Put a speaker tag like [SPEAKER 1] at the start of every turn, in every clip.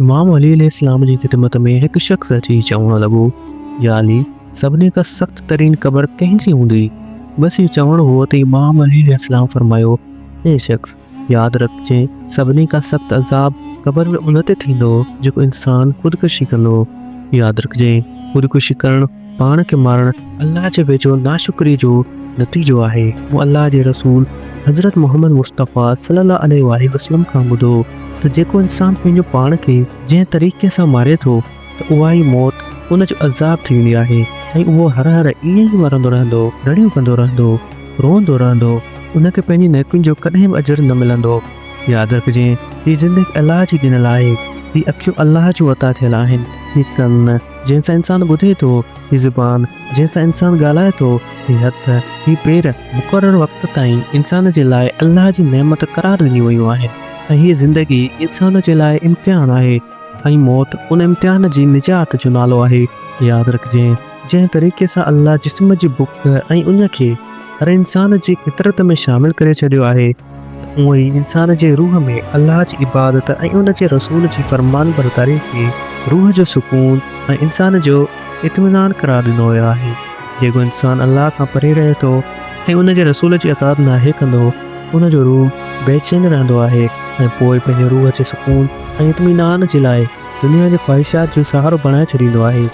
[SPEAKER 1] امام علي عليه السلام جي خدمت ۾ هڪ شخص اچي چوڻ لڳو، يا علي! سڀني کان سخت ترين قبر ڪنهن جي هوندي؟ بس اهو چوڻ هو ته امام علي عليه السلام فرمايو، اي شخص! ياد رکجين سڀني کان سخت عذاب قبر ۾ ان تي ٿيندو جيڪو انسان خودڪشي ڪندو. ياد رکجين خودڪشي ڪرڻ، پاڻ کي مارڻ، الله جي ويجهو ناشڪري جو نتيجو آهي. مون الله جي رسول حضرت محمد مصطفيٰ صلي الله عليه واٰله وسلم کان ٻڌو ته جيڪو انسان پنهنجو پاڻ کي جنهن طريقي سان ماري ٿو ته اها ئي موت ان جو عذاب ٿي ويندي آهي ۽ اهو هر هر ائين ئي مرندو رهندو، رڙيون ڪندو رهندو، روئندو رهندو، ان کي پنهنجي نيڪين جو ڪڏهن به اجر نه ملندو. ياد رکجين هي زندگي الله جي ڏنل آهي، هي اکيون الله جون عطا ٿيل آهن، هي ڪن جنهن سان انسان ٻڌي ٿو، هي زبان جنهن سان انسان ڳالهائي ٿو، هي هٿ، هي پير مقرر وقت تائين انسان جي لاء الله جي نعمت قرار ڏنيون ويون آهن ۽ هيء زندگي انسان جي لاء امتحان آهي ۽ موت ان امتحان جي نجات جو نالو آهي. ياد رکجين جنهن طريقي سان الله جسم جي بک ۽ اڃ کي هر انسان جي فطرت ۾ شامل ڪري ڇڏيو آهي ته اونئن ئي انسان جي روح ۾ الله جي عبادت ۽ ان جي رسول جي فرمانبرداري کي روح جو سڪون ۽ انسان جو اطمينان قرار ڏنو ويو آهي. جيڪو انسان الله کان پري رهي ٿو ۽ ان جي رسول جي اطاعت ناهي ڪندو، ان جو روح بيچين رهندو آهي ۽ پوء پنهنجي روح جي سڪون ۽ اطمينان جي لاء دنيا جي خواهشات جو سهارو بڻائي ڇڏيندو آهي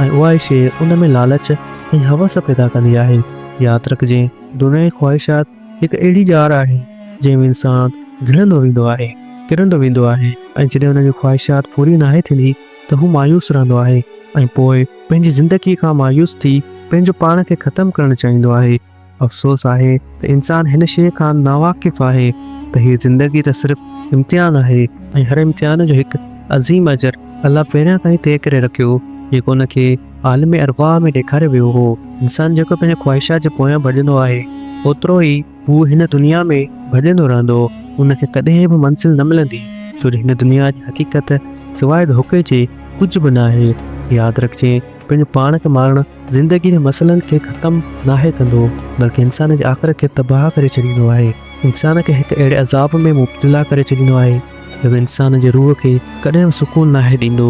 [SPEAKER 1] ۽ اها ئي شيء ان ۾ لالچ ۽ هوس پيدا ڪندي آهي. ياد رکجي، دنيا جي خواهشات هڪ اهڙي ڄار آهي، جنهن ۾ انسان گهڙندو ويندو آهي، ڪرندو ويندو آهي ۽ جڏهن ان جي خواهشات پوري ناهي ٿيندي ته هو مايوس رهندو آهي ۽ پوء پنهنجي زندگيء کان مايوس ٿي پنهنجو پاڻ کي ختم ڪرڻ چاهيندو آهي. افسوس آهي ته انسان هن شيء کان ناواقف آهي ته هيء زندگي ته صرف امتحان آهي ۽ هر امتحان جو هڪ عظيم اجر الله پهريان کان ئي طئي ڪري رکيو جيڪو ان کي عالم ارواح ۾ ڏيکاريو ويو هو. انسان جيڪو پنهنجي خواهشات جي پويان ڀڄندو آهي اوترو ئي هو هن دنيا ۾ ڀڄندو رهندو، ان کي ڪڏهن به منزل نه ملندي، ڇو جو هن دنيا جي حقيقت سواء ڌوڪي جي ڪجهه به ناهي. ياد رکجي، پنهنجو پاڻ کي مارڻ زندگي جي مسئلن کي ختم ناهي ڪندو، بلڪه انسان جي آخرت کي تباهه ڪري ڇڏيندو آهي. انسان کي هڪ اهڙي عذاب ۾ مبتلا ڪري ڇڏيندو آهي، جيڪو انسان جي روح کي ڪڏهن به سڪون ناهي ڏيندو.